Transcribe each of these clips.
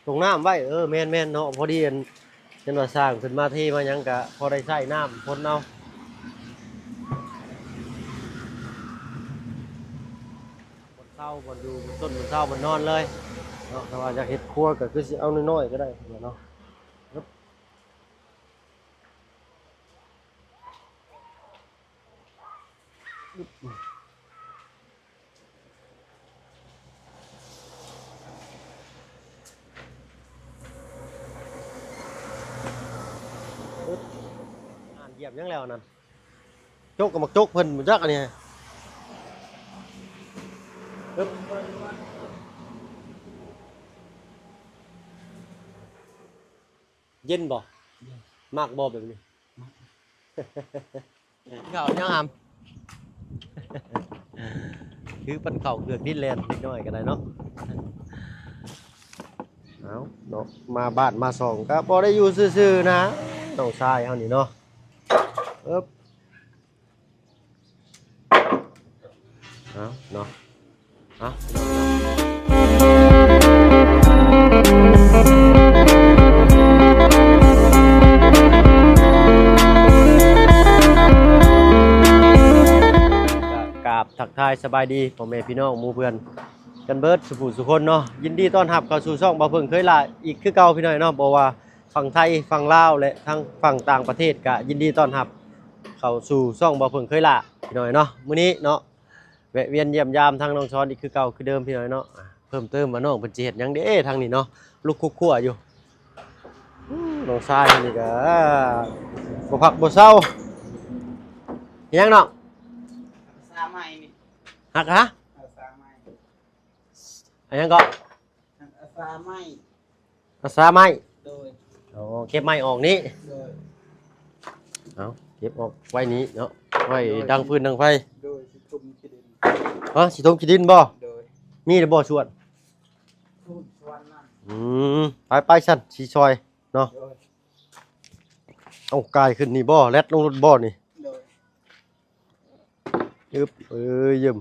ຕົງນ້ຳໄວ້ ເອີ ແມ່ນໆເນາະ ພໍດີອັນ ເຫັນວ່າສ້າງຂຶ້ນມາເທມາຫຍັງກະພໍໄດ້ໃຊ້ນ້ຳຝົນເອົາ ບ່ອນເຊົາ ບ່ອນຢູ່ ບ່ອນຊົນ ບ່ອນເຊົາ ບ່ອນນອນເລີຍເນາະ ແຕ່ວ່າຢາກເຮັດຄົວກະຄືຊິເອົານ້ອຍໆກະໄດ້ເນາະ. ອ່ານຢຽບຫຍັງແລ້ວນັ້ນ ຈົກກັບໝາກຈົກເພິ່ນບໍ່ຈັກອັນນີ້ ເຢັນບໍ່? ເຢັນ. ມັກບໍ່ແບບນີ້? ມັກ. ເຂົ້າຍັງຫຳ ຄືປັນເຂົ້າເຄືອກດິນແລ່ນເລັກນ້ອຍກໍໄດ້ເນາະ. ເອົາເນາະ ມາບ້ານມາຊ່ອງກໍບໍ່ໄດ້ຢູ່ຊື່ໆນະ ນ້ອງຊາຍເຮົານີ້ເນາະ. ເອີບ ເອົາເນາະ ເອົາ ກະກາບທັກທາຍສະບາຍດີພໍ່ແມ່ພີ່ນ້ອງໝູ່ເພື່ອນກັນເບິດສູ່ຜູ້ສູ່ຄົນເນາະ. ຍິນດີຕ້ອນຮັບເຂົ້າສູ່ຊ່ອງບ່າວເຜິ້ງເຄີຍຫຼ້າອີກຄືເກົ່າພີ່ນ້ອງເນາະ. ບໍ່ວ່າຝັ່ງໄທ ຝັ່ງລາວ ແລະ ທັງຝັ່ງຕ່າງປະເທດ ກະຍິນດີຕ້ອນຮັບເຂົ້າສູ່ຊ່ອງບ່າວເຜິ້ງເຄີຍຫຼ້າພີ່ນ້ອງເນາະ. ມື້ນີ້ເນາະ ແວະວຽນຢ້ຽມຢາມທາງນ້ອງຊອນອີກຄືເກົ່າຄືເດີມພີ່ນ້ອງເນາະ. ເພີ່ມເຕີມວ່ານ້ອງເພິ່ນຊິເຮັດຫຍັງເດ້ທາງນີ້ເນາະ ລຸກຄົວໆຢູ່. ນ້ອງຊາຍເພິ່ນນີ້ກະບໍ່ພັກບໍ່ເຊົາ. ເຮັດຫຍັງນ້ອງ? ອາສາໃໝ່ນີ້. ຮັກຫະ? ອາສາໃໝ່. ອັນຫຍັງເກາະ? ອາສາໃໝ່. ອາສາໄມ້. ໂດຍ. ອໍ ເກັບໄມ້ອອກນີ້. ໂດຍ. ເອົາ ເກັບອອກໄວ້ນີ້ເນາະ ໄວ້ ໂດຍ ດັງຟືນດັງໄຟ. ໂດຍ. ຊິຖົມຂີ້ດິນ. ຮະ ຊິຖົມຂີ້ດິນບໍ່? ໂດຍ. ມີແລ້ວບໍ່ສວນ? ສວນນັ້ນ. ອືມ ໄປໆຊັ້ນ ຊິຊ່ອຍເນາະ. ໂດຍ. ເອົາ ກາຍຂຶ້ນນີ້ບໍ່? ແລັດລົງລົດບໍ່ນີ້? ໂດຍ. ອຶບ ເອີ ຢ້ຽມ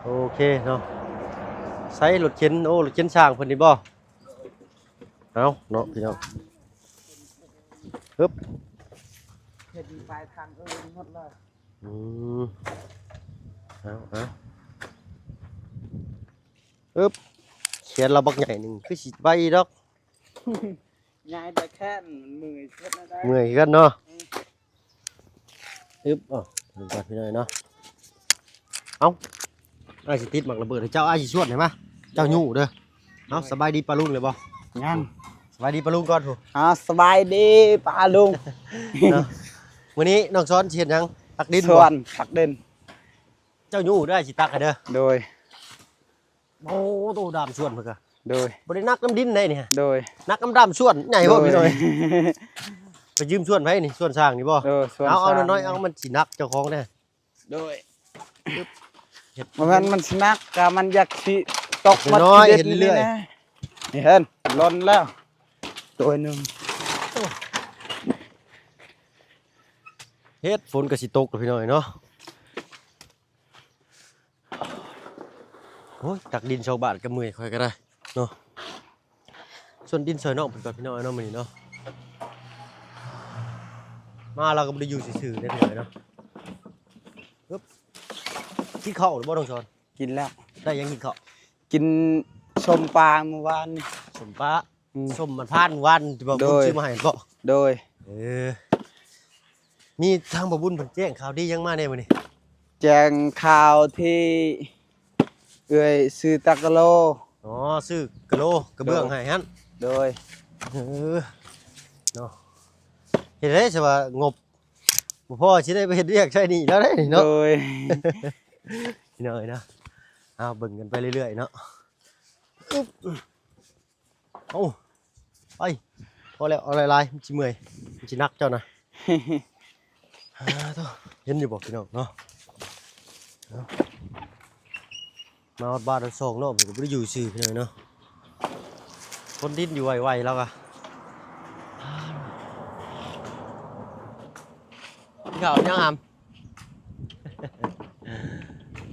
ໂອເຄເນາະ. ໃຊ້ລົດເຂັນ ໂອ້ ລົດເຂັນຊ່າງເພິ່ນນີ້ບໍ່? ເອົາເນາະ ພີ່ນ້ອງ ອຶບ ເຫັນປາຍທາງເອີ່ນໝົດເລີຍ. ອືມ ເອົາ ເອົາ ອຶບ ແຂນລາວບັກໃຫຍ່ໜຶ່ງ ຄືຊິໄວດອກ. ຍາຍແຕ່ແຂນເມື່ອຍສຸດແລ້ວໄດ໋ ເມື່ອຍຄືກັນເນາະ. ອືມ ອຶບ ເອົາ ເບິ່ງກ່ອນພີ່ນ້ອງເນາະ. ເອົ້າ ອ້າຍຊິຕິດໝາກລະເບີດໃຫ້ເຈົ້າ ອ້າຍຊິຊວນໃຫ້ມາ ເຈົ້າຍູ້ເດີ. ເອົາ ສະບາຍດີປ້າລຸງເລີຍບໍ່? ຍັງ. ສະບາຍດີປ້າລຸງກ່ອນພຸ້ນ. ອ່າ ສະບາຍດີປ້າລຸງເນາະ. ມື້ນີ້ນ້ອງຊອນຊິເຮັດຫຍັງ? ຕັກດິນບໍ່? ຊວນຕັກດິນ. ເຈົ້າຍູ້ເດີ ອ້າຍຊິຕັກໃຫ້ເດີ. ໂດຍ. ໂອ້ໂຕ ດ້າມສວນເພິ່ນກະ ໂດຍ ບໍ່ໄດ້ໜັກນຳດິນໃດນີ້. ໂດຍ. ໜັກນຳດ້າມສວນໃຫຍ່ໂພດ ໂດຍ ພີ່ນ້ອງ. ໄປຢືມສວນໃຜນີ້? ສວນຊ່າງນີ້ບໍ່? ເອີ ສວນ ເອົາ ເອົານ້ອຍໆ ເອົາ ມັນຊິໜັກເຈົ້າຂອງເດ້. ໂດຍ. ເຮັດ ບໍ່ແມ່ນມັນຊິໜັກ ກະມັນຢາກຊິຕົກມາ ນ້ອຍໆ ເຮັດເລື້ອຍໆ ນີ້ເຫັນ ຫຼົ່ນແລ້ວໂຕໜຶ່ງ. ເຮັດ ຝົນກະຊິຕົກແລ້ວ ພີ່ນ້ອງເນາະ. ໂອ້ຍ ຕັກດິນຊາວບ້ານກະເມື່ອຍ ຂ້ອຍກະໄດ້ເນາະ. ຊວນດິນຊ່ອຍນ້ອງເພິ່ນກ່ອນ ພີ່ນ້ອງເນາະ ມື້ນີ້ເນາະ. ມາລາວກະບໍ່ໄດ້ຢູ່ຊື່ໆເດ້ ພີ່ນ້ອງເນາະ. ກິນເຂົ້າແລ້ວບໍ່ ນ້ອງຊອນ? ກິນແລ້ວ. ໄດ້ຫຍັງກິນເຂົ້າ? ກິນສົ້ມປາມື້ວານນີ້. ສົ້ມປາ. ອືມ ສົ້ມມັນພານວານທີ່ວ່າ ໂດຍ ບຸນຊື້ມາໃຫ້ເກາະ. ໂດຍ. ເອີ ມີທາງບ່າວບຸນເພິ່ນແຈ້ງຂ່າວດີຫຍັງມາແດ່ມື້ນີ້? ແຈ້ງຂ່າວທີ່ເອື້ອຍຊື້ຕາກະໂລ. ອໍ ຊື້ກະໂລກະເບື້ອງໃຫ້ຫັ້ນ. ໂດຍ. ເອີ ເນາະ ເຮັດໃດຊະວ່າງົບບໍ່ພໍ ຊິໄດ້ໄປເຮັດວຽກໃຊ້ໜີ້ແລ້ວເດ້ນີ້ເນາະ. ໂດຍ. ພີ່ນ້ອງເອີຍເນາະ ເອົາ ເບິ່ງກັນໄປເລື້ອຍໆເນາະ. ອຶບ ເອົາ ໄປ ພໍແລ້ວ ເອົາຫຼາຍໆ ມັນຊິເມື່ອຍ ມັນຊິໜັກເຈົ້ານະ. ອ່າ ໂທ້ ເຫັນຢູ່ບໍ່ພີ່ນ້ອງເນາະ. ເອົາ ມາຮອດບ້ານຮອດຊ່ອງເນາະ ເພິ່ນກະບໍ່ໄດ້ຢູ່ຊື່ພີ່ນ້ອງເນາະ. ຄົນດິນຢູ່ໄວໆ ລາວກະ ເຂົ້າຍັງຫຳ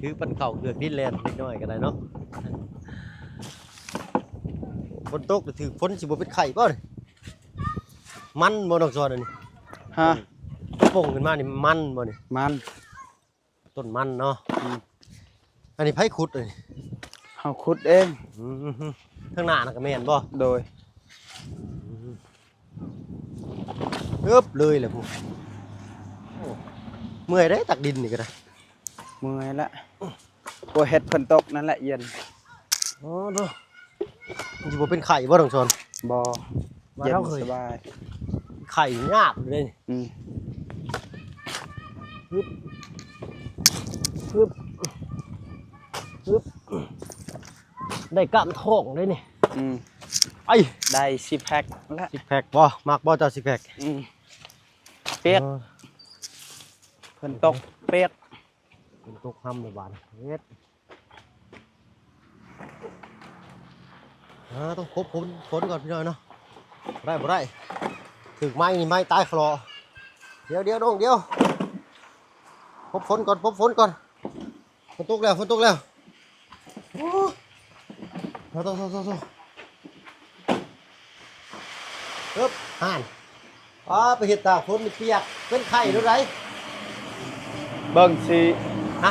ຄືປັນເຂົ້າເຄືອກດິນແລ່ນເລັກນ້ອຍກະໄດ້ເນາະ. ຝົນຕົກຖືກຝົນຊິບໍ່ເປັນໄຂ້ບໍ່ນີ້? ມັນບໍ່ ນ້ອງສອນ ອັນນີ້? ຮະ? ປົ່ງຂຶ້ນມານີ້ມັນບໍ່ນີ້? ມັນ. ຕົ້ນມັນເນາະ. ອືມ ອັນນີ້ໃຜຂຸດອັນນີ້? ເຮົາຂຸດເອງ. ອືມ ທາງໜ້ານັ້ນກໍແມ່ນບໍ່? ໂດຍ. ອືມ ເອີບເລີຍແຫຼະພຸ້ນ. ໂອ້ ເມື່ອຍເດ້ ຕັກດິນນີ້ກໍໄດ້. ເມື່ອຍລະ. ບໍ່ເຮັດຝົນຕົກນັ້ນແຫຼະເຢັນ. ອໍ ໂທ້. ມັນຊິບໍ່ເປັນໄຂ້ບໍ່ ນ້ອງສອນ? ບໍ່. ເຢັນສະບາຍ. ໄຂ້ຍາກເດ້ນີ້. ອືມ ຮຶບ ຮຶບ ຮຶບ ໄດ້ກ້າມທ້ອງເດ້ນີ້. ອືມ ໄອ້ ໄດ້ຊິກແພັກລະ. ຊິກແພັກບໍ່? ມັກບໍ່ເຈົ້າຊິກແພັກ? ອືມ ປຽກ. ອໍ ຝົນຕົກປຽກ. ຝົນຕົກຫ້ຳລະບາດເຮັດ. ອ່າ ຕ້ອງພົບຝົນ ຝົນກ່ອນພີ່ນ້ອງເນາະ. ບໍ່ໄດ້ ບໍ່ໄດ້ ຖືກໄມ້ນີ້ໄມ້ຕາຍຄະລໍ. ດຽວ ດຽວ ນ້ອງ ດຽວ ພົບຝົນກ່ອນ ພົບຝົນກ່ອນ. ຝົນຕົກແລ້ວ ຝົນຕົກແລ້ວ. ໂອ້ ໂທ້ ໂທ້ ໂທ້ ໂທ້ ໂທ້. ເອີບ ຫັ້ນ ປ້າ ໄປເຮັດຕາກຝົນນີ້ປຽກ ເປັນໄຂ້ໂດນໃດ. ເບິ່ງຊິ ຮະ?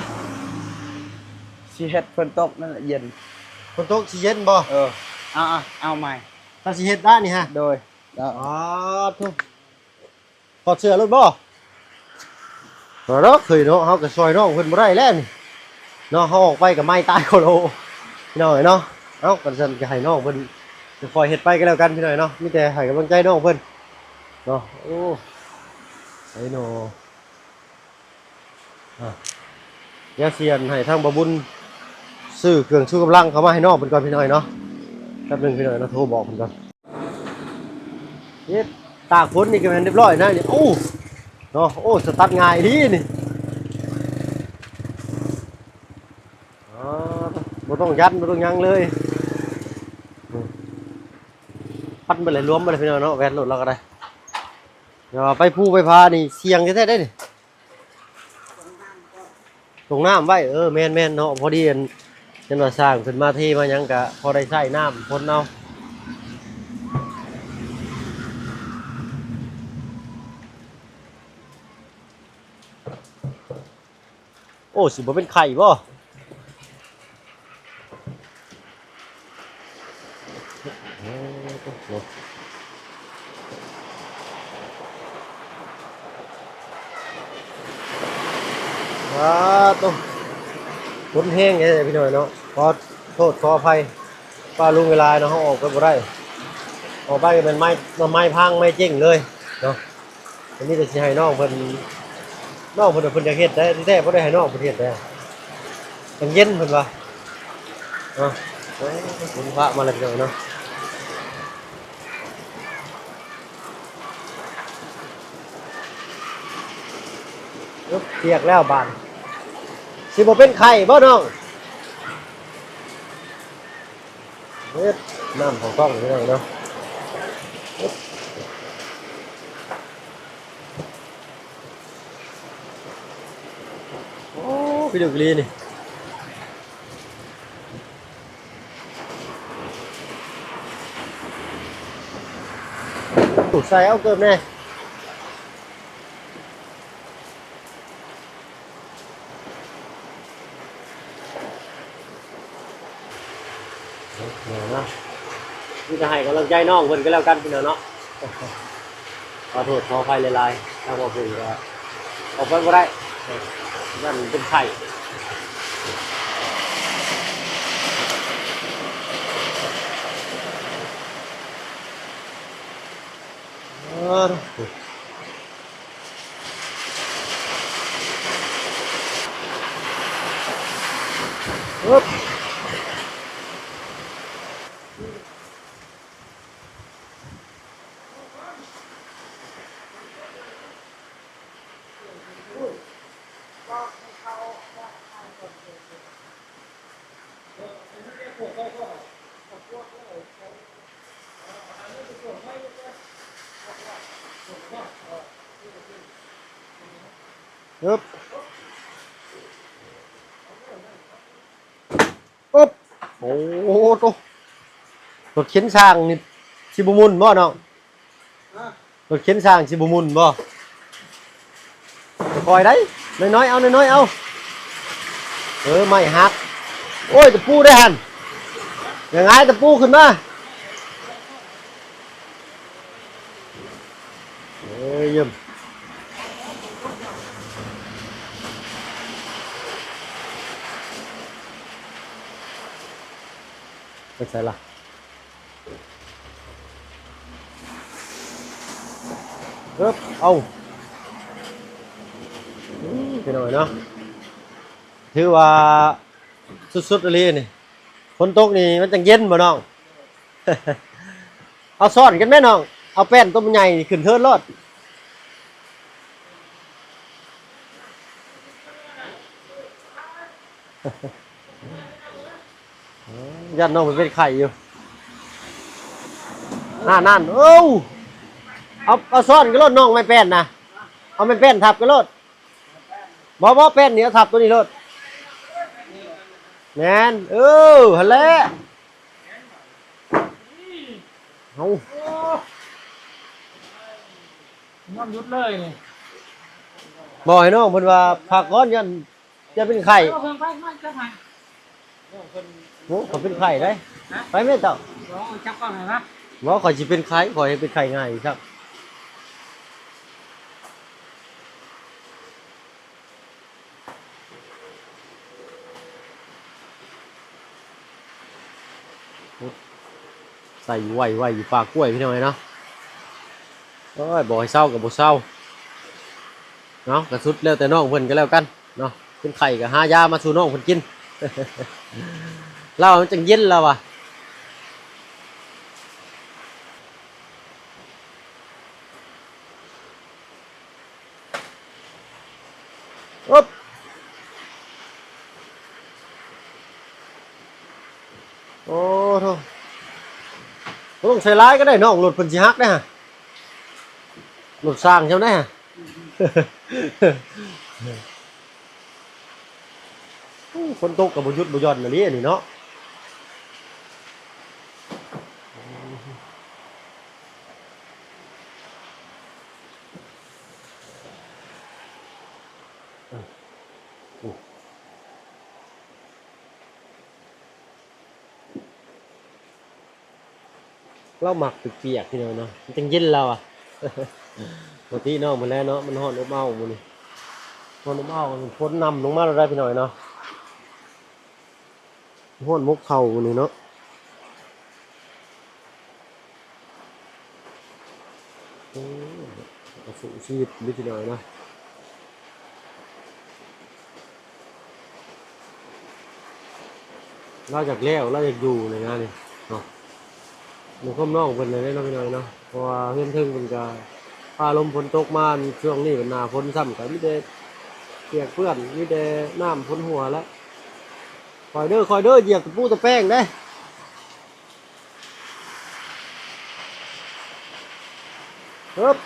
ຊິເຮັດຝົນຕົກນັ້ນແຫຼະເຢັນ. ຝົນຕົກຊິເຢັນບໍ່? ເອີ ເອົາ ເອົາ ເອົາໃໝ່. ເຈົ້າຊິເຮັດດ້ານນີ້ຮະ? ໂດຍ. ອໍ ໂທ້. ຖອດເສື້ອໂລດບໍ່? ບໍ່ດອກເຄີຍເນາະ ເຮົາກໍຊ່ອຍນ້ອງເພິ່ນບໍ່ໄດ້ແລ້ວນີ້ເນາະ. ເຮົາອອກໄປກໍໄມ້ຕາຍໂຄໂລ ພີ່ນ້ອງເອີຍເນາະ. ເອົ້າ ກັນຊັ້ນກໍໃຫ້ນ້ອງເພິ່ນຄ່ອຍເຮັດໄປກໍແລ້ວກັນ ພີ່ນ້ອງເນາະ. ມີແຕ່ໃຫ້ກຳລັງໃຈນ້ອງເພິ່ນເນາະ. ໂອ້ ໄອ້ໂນ ອ່າ ດຽວຊິອັນໃຫ້ທາງບ່າວບຸນຊື້ເຄື່ອງຊູກຳລັງເຂົ້າມາໃຫ້ນ້ອງເພິ່ນກ່ອນ ພີ່ນ້ອງເນາະ. ແປັບໜຶ່ງ ພີ່ນ້ອງເນາະ ໂທບອກເພິ່ນກ່ອນ. ເຮັດຕາກຝົນນີ້ກໍແມ່ນຮຽບຮ້ອຍນະນີ້. ໂອ້ ເນາະ ໂອ້ ສະຕັດງ່າຍອີ່ຫຼີນີ້. ອໍ ບໍ່ຕ້ອງຢັນ ບໍ່ຕ້ອງຫຍັງເລີຍ. ອືມ ພັນໄປເລີຍ ລວມໄປເລີຍ ພີ່ນ້ອງເນາະ. ແວ່ນລົດລາວກໍໄດ້. ດຽວໄປພູໄປຜານີ້ສ່ຽງແທ້ໆເດ້ນີ້. ຕົງນ້ຳໄວ້ ເອີ ແມ່ນໆເນາະ. ພໍດີອັນ ເຫັນວ່າຊ່າງເພິ່ນມາເທມາຫຍັງກະພໍໄດ້ໃຊ້ນ້ຳຝົນເອົາ. ໂອ້ ຊິບໍ່ເປັນໄຂ້ບໍ່? ສາທຸ ຝົນແຮງແທ້ພີ່ນ້ອງເນາະ. ຂໍໂທດຂໍອະໄພປ້າລຸງຫຼາຍໆເນາະ ເຮົາອອກໄປບໍ່ໄດ້. ອອກໄປກໍແມ່ນໄມ້ ໜໍ່ໄມ້ພັງໄມ້ເຈັ້ງເລີຍເນາະ. ອັນນີ້ກໍຊິໃຫ້ນ້ອງເພິ່ນ ນ້ອງເພິ່ນ ເພິ່ນຢາກເຮັດໄດ໋ ທີ່ແທ້ບໍ່ໄດ້ໃຫ້ນ້ອງເພິ່ນເຮັດໄດ໋. ມັນເຢັນເພິ່ນວ່າເນາະ. ໂອ້ຍ ຝົນຟ້າມາແລ້ວພີ່ນ້ອງເນາະ. ເອີບ ປຽກແລ້ວບາດ ຊິບໍ່ເປັນໄຂ້ບໍ່ນ້ອງ? ເອີບ ນ້ຳຂອງກ້ອງພີ່ນ້ອງເນາະ. ໂອ້ ພີ່ນ້ອງກະລີນີ້ ໃສ່ເອົາເກີບແດ່. ເນາະ ມີແຕ່ໃຫ້ກຳລັງໃຈນ້ອງເພິ່ນກໍແລ້ວກັນພີ່ນ້ອງເນາະ. ຂໍໂທດຂໍອະໄພຫຼາຍໆ ທາງບ່າວບຸນກໍອອກໄປບໍ່ໄດ້ ຢ້ານເປັນໄຂ້. ອຶບ ໂອ້ໂຕ ລົດເຂັນຊ່າງນີ້ຊິບໍ່ໝຸ່ນບໍ່ນ້ອງ? ຮະ? ລົດເຂັນຊ່າງຊິບໍ່ໝຸ່ນບໍ່? ຄ່ອຍໄດ້ ນ້ອຍໆ ເອົາ ນ້ອຍໆ ເອົາ. ເອີ ໄມ້ຫັກ. ໂອ້ຍ ຕະປູໄດ້ຫັ້ນ ຢ່າຫງາຍຕະປູຂຶ້ນມາ. ເອີ ຢ້ຽມ. ໄປໃສລະ? ເອີບ ເອົາ ອືມ ພີ່ນ້ອງເນາະ ຖືວ່າສຸດໆ ອີ່ຫຼີນີ້. ຝົນຕົກນີ້ມັນຈັ່ງເຢັນບໍ່ນ້ອງ? ເອົາຊ້ອນກັນແມ້ນ້ອງ ເອົາແປ້ນຕົວໃຫຍ່ຂຶ້ນເທີນໂລດ. ຢ້ານນ້ອງເພິ່ນເປັນໄຂ້ຢູ່ ນັ້ນໆ. ໂອ້ ເອົາ ເອົາຊ້ອນກັນໂລດນ້ອງ ໄມ້ແປ້ນນະ ເອົາໄມ້ແປ້ນທັບກັນໂລດ. ບໍ່ ບໍ່ ແປ້ນນີ້ເອົາທັບຕົວນີ້ໂລດ. ແມ່ນ ເອີ ຫັ້ນແຫຼະ. ເອົາ ຍອມຢຸດເລີຍນີ້ ບອກໃຫ້ນ້ອງເພິ່ນວ່າພັກກ່ອນ ຢ້ານ ຢ້ານເປັນໄຂ້. ເອົາເຄື່ອງໄຟມາຈັກໃຫ້. ໂອ້ ຂ້ອຍເປັນໄຂ້ເດ້. ຮະ? ໄປແມ່ເຈົ້າ. ບໍ່ ຈັບກ່ອນໃຫ້ມາ. ບໍ່ ຂ້ອຍຊິເປັນໄຂ້ ຂ້ອຍເຮັດເປັນໄຂ້ງ່າຍອີກຊ້ຳ. ໃສ່ໄວ້ໄວ້ຢູ່ປ່າກ້ວຍ ພີ່ນ້ອງເອີຍເນາະ. ໂອ້ຍ ບໍ່ໃຫ້ເຊົາກໍບໍ່ເຊົາເນາະ ກໍສຸດແລ້ວແຕ່ນ້ອງເພິ່ນກໍແລ້ວກັນເນາະ. ເປັນໄຂ້ກໍຫາຢາມາສູ່ນ້ອງເພິ່ນກິນ ລາວມັນຈັ່ງເຢັນລາວວ່າ. ອຶບ ໂອ້ໂທ້ ບໍ່ຕ້ອງໃສ່ຫຼາຍກໍໄດ້ນ້ອງ ລົດເພິ່ນຊິຫັກເດ້ຫະ ລົດຊ່າງເຈົ້າເດ້ຫະ. ໂອ້ ຝົນຕົກກໍບໍ່ຢຸດບໍ່ຢ່ອນອີ່ຫຼີອັນນີ້ເນາະ. ລາວມັກປຽກໆ ພີ່ນ້ອງເນາະ ມັນຈັ່ງເຢັນລາວອະ. ປົກກະຕິນ້ອງເພິ່ນແຫຼະເນາະ ມັນຮ້ອນອົບເອົາມື້ນີ້ ຮ້ອນອົບເອົາ ຝົນນຳລົງມາແລ້ວໄດ໋ ພີ່ນ້ອງເນາະ. ຮ້ອນໝົກເຂົ້າມື້ນີ້ເນາະ. ໂອ້ ເອົາສູ້ຊີວິດເລີຍພີ່ນ້ອງເນາະ. ລາວຢາກແລ້ວ ລາວຢາກຢູ່ໃນງານນີ້ເນາະ. ໃນຄວາມນ້ອງເພິ່ນນັ້ນແຫຼະເນາະ ພີ່ນ້ອງເນາະ ເພາະວ່າເຮືອນເທິງເພິ່ນກະ ຟ້າລົມຝົນຕົກມາ ຊ່ວງນີ້ເປັນໜ້າຝົນຊ້ຳ ກະມີແຕ່ປຽກເປື້ອນ ມີແຕ່ນ້ຳຝົນຮົ່ວແຫຼະ. ຄ່ອຍເດີ ຄ່ອຍເດີ ຢຽບຕະປູຕະແປ້ງເດ້. ເອີບ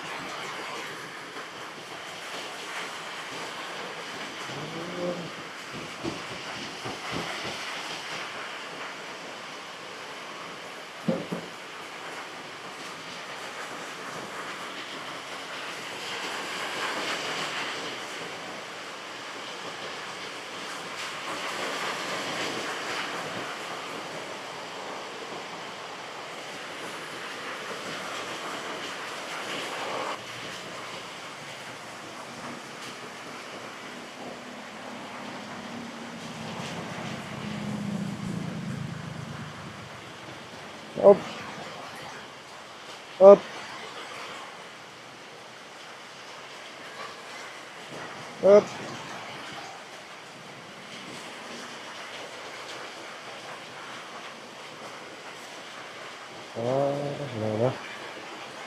ອຶບ ອຶບ ອຶບ ອໍ ເນາະ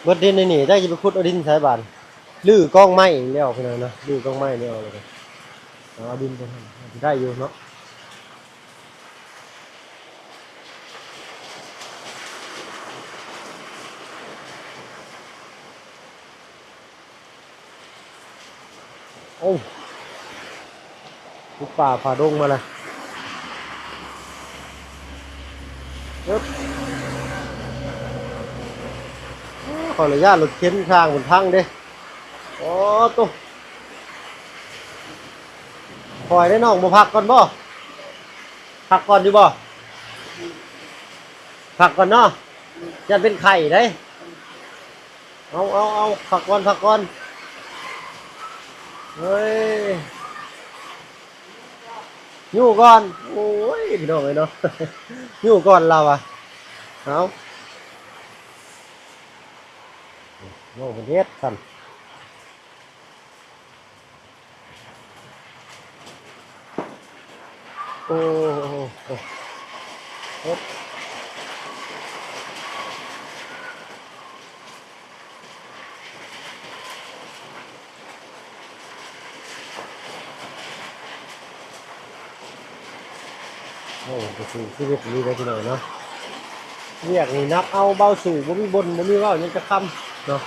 ເບິດດິນໃນນີ້ ຈັກຊິໄປຂຸດເອົາດິນໃສບາດ. ຮື້ກອງໄມ້ແລ້ວພີ່ນ້ອງເນາະ ຮື້ກອງໄມ້ແລ້ວ ແລ້ວກໍເອົາດິນໄປຫັ້ນ ຊິໄດ້ຢູ່ເນາະ. ໂອ້ ບຸກປ່າຝ່າດົງມາລະ ເອີບ. ຂໍອະນຸຍາດລົດເຂັນທາງບົນທາງເດ້. ໂອ້ໂຕ ຄ່ອຍໄດ້ນ້ອງ ບໍ່ພັກກ່ອນບໍ່? ພັກກ່ອນຢູ່ບໍ່? ພັກກ່ອນເນາະ ຢ້ານເປັນໄຂ້ເດ້. ເອົາ ເອົາ ເອົາ ພັກກ່ອນ ພັກກ່ອນ ເອີຍ ຢູ່ກ່ອນ. ໂອ້ຍ ພີ່ນ້ອງເອີຍເນາະ ຢູ່ກ່ອນລາວວ່າ. ເອົາ ນ້ອງເພິ່ນເຮັດຊັ້ນ. ໂອ້ ໂອ້ ໂອ້ ໂອ້ ໂອ້ ໄປສູ່ຊີວິດນີ້ເດີພີ່ນ້ອງເນາະ. ວຽກນີ້ໜັກເອົາເບົາສູ້ ບໍ່ມີບ່ອນ ບໍ່ມີເວົ້າຫຍັງຈັກຄຳເນາະ.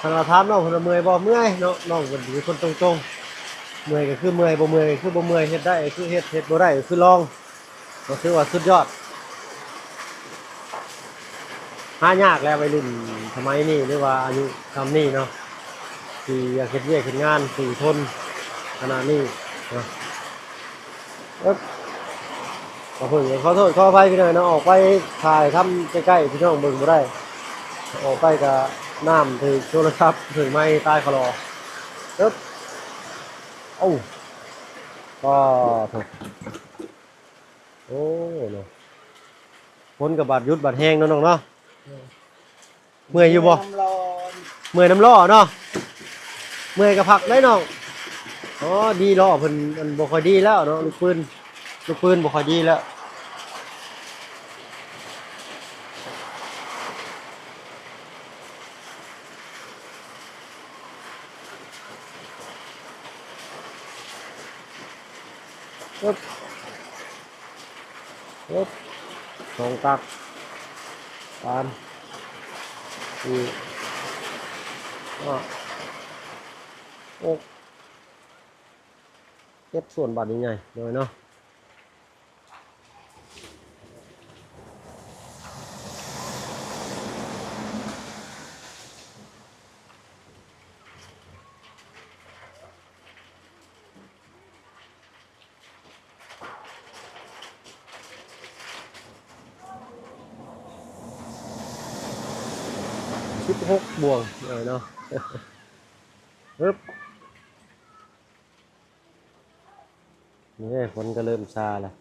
ຄັນວ່າຖາມນ້ອງເພິ່ນວ່າເມື່ອຍບໍ່? ເມື່ອຍເນາະ. ນ້ອງເພິ່ນເປັນຄົນຕົງໆ ເມື່ອຍກໍຄືເມື່ອຍ ບໍ່ເມື່ອຍກໍຄືບໍ່ເມື່ອຍ ເຮັດໄດ້ກໍຄືເຮັດ ເຮັດບໍ່ໄດ້ກໍຄືລອງ. ກໍຖືວ່າສຸດຍອດ ຫາຍາກແຫຼະ ໄວລຸ້ນສະໄໝນີ້ ຫຼືວ່າອາຍຸຊ່ຳນີ້ເນາະ ທີ່ຢາກເຮັດວຽກເຮັດງານ ສູ້ທົນຂະໜາດນີ້ເນາະ. ເອີບ ກໍເພິ່ນກໍຂໍໂທດຂໍອະໄພພີ່ນ້ອງເນາະ ອອກໄປຖ່າຍທຳໃກ້ໆ ພີ່ນ້ອງເບິ່ງບໍ່ໄດ້ ອອກໄປກໍນ້ຳຖືກໂທລະສັບ ຖືກໄມຕາຍຄະລໍ. ເອີບ ໂອ້ ກໍໂທດ ໂອ້ເນາະ ຝົນກໍບາດຢຸດບາດແຮງເນາະນ້ອງເນາະ. ເມື່ອຍຢູ່ບໍ່? ເມື່ອຍນຳລໍ້ເນາະ ເມື່ອຍກໍພັກໄດ້ນ້ອງ. ອໍ ດີ ລໍ້ເພິ່ນມັນບໍ່ຄ່ອຍດີແລ້ວເນາະ ລູກປືນ ລູກປືນບໍ່ຄ່ອຍດີແລ້ວ. ສອງຕັກ ສາມ ສີ່ ຫ້າ ຫົກ ເຈັດ ສ່ວນບາດໃຫຍ່ໆ ໂດຍເນາະ. ສິບຫົກບ່ວງເນາະ ຮຶບ ນີ້ເດ້ ຝົນກໍເລີ່ມຊາແລ້ວ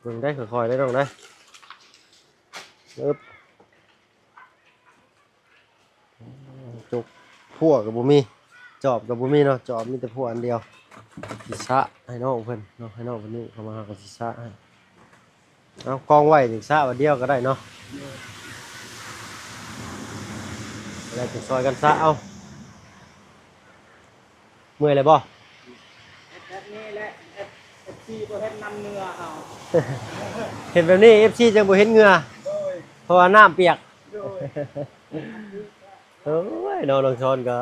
ເບິ່ງໄດ້ ຄ່ອຍໆ ໄດ້ນ້ອງເດ້. ເອີບ ຈົກ ພົ່ວກໍບໍ່ມີ ຈອບກໍບໍ່ມີເນາະ ຈອບມີແຕ່ພົ່ວອັນດຽວ ຊິສະໃຫ້ນ້ອງເພິ່ນເນາະ ໃຫ້ນ້ອງເພິ່ນນີ້ເຂົ້າມາ ເຮົາກໍຊິສະໃຫ້. ເອົາ ກອງໄວ້ນີ້ສະບາດດຽວກໍໄດ້ເນາະ ແລ້ວຈະຊ່ອຍກັນສະເອົາ. ເມື່ອຍແລ້ວບໍ່? ເຮັດແບບນີ້ແຫຼະ ເອັຟ ເອັຟຊີບໍ່ເຫັນນຳເໜື່ອເຮົາ ເຮັດແບບນີ້ ເອັຟຊີຈັ່ງບໍ່ເຫັນເຫື່ອ ໂດຍ ເພາະວ່ານ້ຳປຽກ ໂດຍ. ໂອ້ຍ ນ້ອງ ນ້ອງຊອນກໍ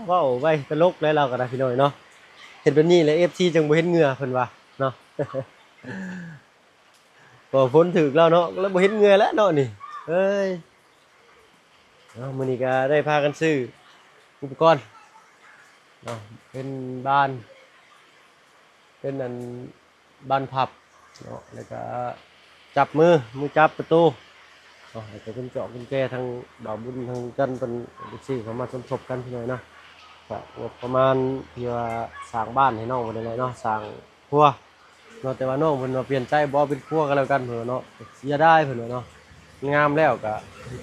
ເວົ້າໄວ້ຕະຫຼົກແຫຼະ ລາວກໍໄດ້ ພີ່ນ້ອງເນາະ ເຮັດແບບນີ້ແຫຼະ ເອັຟຊີຈັ່ງບໍ່ເຫັນເຫື່ອ ເພິ່ນວ່າເນາະ. ກໍຝົນຖືກແລ້ວເນາະ ແລ້ວບໍ່ເຫັນເຫື່ອແລ້ວເນາະນີ້ ເອີຍ. ເອົາ ມື້ນີ້ກໍໄດ້ພາກັນຊື້ອຸປະກອນເນາະ ເປັນບານ ເປັນອັນ ບານພັບເນາະ ແລ້ວກໍຈັບມື ມືຈັບປະຕູເນາະ ແລ້ວກໍກຸນຈອກກຸນແຈ ທັງບ່າວບຸນ ທັງຈັນ ເພິ່ນໄດ້ຊື້ເຂົ້າມາສົມທົບກັນ ພີ່ນ້ອງເນາະ. ກໍງົບປະມານທີ່ວ່າສ້າງບ້ານໃຫ້ນ້ອງເພິ່ນນັ້ນແຫຼະເນາະ ສ້າງຄົວ ເນາະ ແຕ່ວ່ານ້ອງເພິ່ນວ່າປ່ຽນໃຈ ບໍ່ເອົາເປັນຄົວກໍແລ້ວກັນ ເພິ່ນວ່າເນາະ ເສຍດາຍ ເພິ່ນວ່າເນາະ. ງາມແລ້ວກໍ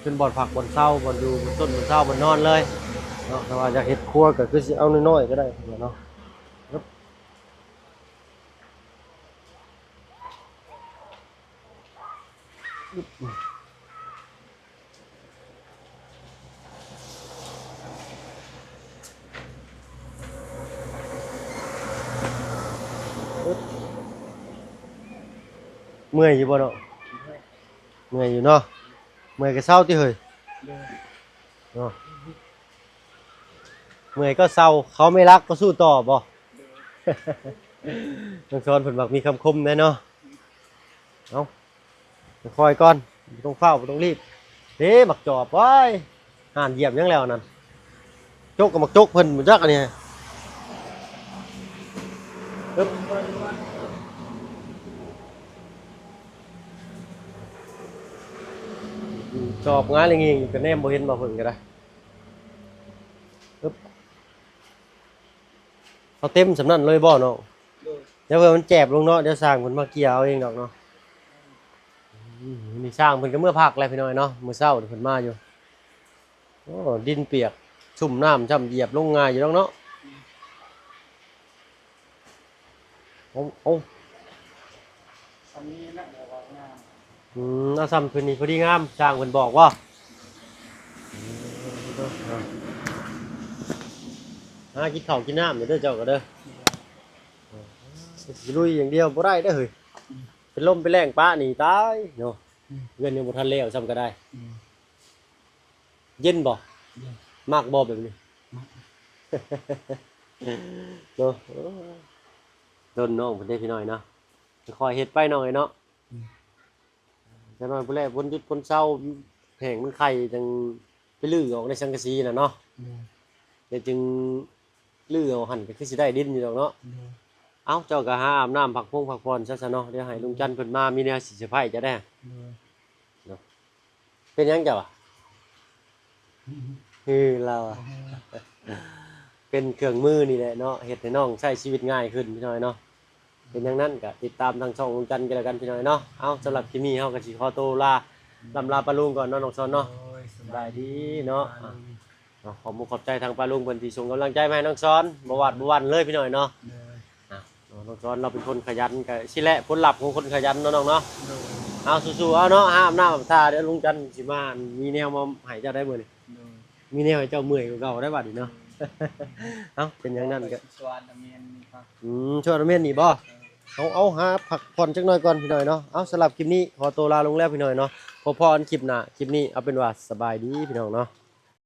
ເປັນບ່ອນພັກບ່ອນເຊົາ ບ່ອນຢູ່ ບ່ອນຊົນ ບ່ອນເຊົາ ບ່ອນນອນເລີຍເນາະ. ແຕ່ວ່າຢາກເຮັດຄົວກໍຄືຊິເອົານ້ອຍໆກໍໄດ້ ເພິ່ນວ່າເນາະ. ເມື່ອຍຢູ່ບໍ່ເນາະ? ເມື່ອຍຢູ່ເນາະ. ເມື່ອຍກໍເຊົາຕິເຮີ້ຍ. ໂດຍ. ເນາະ ເມື່ອຍກໍເຊົາ ເຂົາໄມ່ລັກກໍສູ້ຕໍ່ບໍ່? ໂດຍ. ນ້ອງຊອນເພິ່ນມັກມີຄຳຄົມແດ່ເນາະ. ເອົາ ຄ່ອຍໆກ່ອນ ບໍ່ຕ້ອງຟ້າວ ບໍ່ຕ້ອງລີບ. ເດ້ ໝາກຈອບ ໂອ້ຍ ຫ່ານຢຽບຫຍັງແລ້ວນັ້ນ. ຈົກກັບໝາກຈົກເພິ່ນ ບໍ່ຈັກອັນນີ້. ເອີບ ຈອບຫງາຍລະງິງຢູ່ ກະແນມບໍ່ເຫັນບໍ່ເພິ່ນກະໄດ້. ເອີບ ເອົາເຕັມສ່ຳນັ້ນເລີຍບໍ່ນ້ອງ? ໂດຍ. ດຽວເພື່ອມັນແຈບລົງເນາະ ດຽວຊ່າງເພິ່ນມາເກ່ຍເອົາເອງດອກເນາະ. ອືມ ນີ້ຊ່າງເພິ່ນກະເມືອພັກແລ້ວພີ່ນ້ອງເນາະ ມື້ເຊົ້າເພິ່ນມາຢູ່. ໂອ້ ດິນປຽກຊຸ່ມນ້ຳຊ້ຳ ຢຽບລົງງ່າຍຢູ່ດອກເນາະ. ເອົາ ເອົາ ສ່ຳນີ້ແຫຼະ ແບບວ່າງາມ. ອືມ ເອົາສ່ຳເພິ່ນນີ້ພໍດີງາມ ຊ່າງເພິ່ນບອກບໍ່? ຫາກິນເຂົ້າກິນນ້ຳເດີເຈົ້າກະເດີ. ຊິລຸຍຢ່າງດຽວບໍ່ໄດ້ເດີເຮີ້ຍ. ອືມ ເປັນລົມເປັນແລ້ງປະນີ້ຕາຍເນາະ. ອືມ ເຮືອນຍັງບໍ່ທັນແລ້ວຊ້ຳກະໄດ້. ອືມ ເຢັນບໍ່? ເຢັນ. ມັກບໍ່ແບບນີ້? ມັກ. ເນາະ ໂອ້ຍ ດົນນ້ອງເພິ່ນເດ້ພີ່ນ້ອງເນາະ. ຄ່ອຍເຮັດໄປນ້ອງເອີຍເນາະ. ອືມ ຈັກໜ້ອຍພຸ້ນແຫຼະ ຝົນຢຸດຝົນເຊົາ ແຫ້ງມັນໄຄ ຈັ່ງໄປຮື້ອອກໃນສັງກະສີນະເນາະ. ໂດຍ. ແລ້ວຈຶ່ງຮື້ເອົາຫັ້ນ ກະຄືຊິໄດ້ດິນຢູ່ດອກເນາະ. ໂດຍ. ເອົ້າ ເຈົ້າກະຫາອາບນ້ຳພັກພົງພັກຜ່ອນຊະ ຊະເນາະ ດຽວໃຫ້ລຸງຈັນເພິ່ນມາ ມີແນວຊິເຊີໄພເຈົ້າໄດ໋. ໂດຍ. ເນາະ ເປັນຫຍັງເຈົ້າອະ? ອືມ ຄືລາວອະ ເປັນເຄື່ອງມືນີ້ແຫຼະເນາະ ເຮັດໃຫ້ນ້ອງໃຊ້ຊີວິດງ່າຍຂຶ້ນພີ່ນ້ອງເນາະ. ເປັນຫຍັງນັ້ນກະຕິດຕາມທາງຊ່ອງລຸງຈັນກະແລ້ວກັນພີ່ນ້ອງເນາະ. ເອົ້າ ສຳລັບຄລິບນີ້ເຮົາກະຊິຂໍໂຕລາ ອືມ ລ່ຳລາປ້າລຸງກ່ອນເນາະນ້ອງຊອນເນາະ. ໂດຍ ສະບາຍດີ ສະບາຍດີເນາະ. ອ່າ ຂໍມຸກຂອບໃຈທາງປ້າລຸງເພິ່ນທີ່ສົ່ງກຳລັງໃຈມາໃຫ້ນ້ອງຊອນ ບໍ່ຫວາດບໍ່ຫວັ່ນເລີຍພີ່ນ້ອງເນາະ. ໂດຍ. ອ່ະ ນ້ອງຊອນລາວເປັນຄົນຂະຫຍັນ ກະຊີ້ແຫຼະຜົນລັບຂອງຄົນຂະຫຍັນເນາະນ້ອງເນາະ. ໂດຍ. ເອົາ ສູ້ໆ ເອົາເນາະ ຫາອາບນ້ຳອາບທ່າ ດຽວລຸງຈັນຊິມາ ມີແນວມາໃຫ້ເຈົ້າໄດ໋ມື້ນີ້. ໂດຍ. ມີແນວໃຫ້ເຈົ້າເມື່ອຍກວ່າເກົ່າໄດ໋ບາດນີ້ເນາະ. ໂດຍ. ເອົ້າ ເປັນຫຍັງນັ້ນກະ ອືມ ຊວນອາເມນນີ້ບໍ? ອືມ ຊວນອາເມນນີ້ບໍ? ເອີ ເອົາ ເອົາ ຫາພັກຜ່ອນຈັກໜ້ອຍກ່ອນພີ່ນ້ອງເນາະ. ເອົາ ສຳລັບຄລິບນີ້ຂໍໂຕລາລົງແລ້ວພີ່ນ້ອງເນາະ. ພໍ້ກັນຄລິບໜ້າ ຄລິບນີ້ເອົາເປັນວ່າສະບາຍດີພີ່ນ້ອງເນາະ.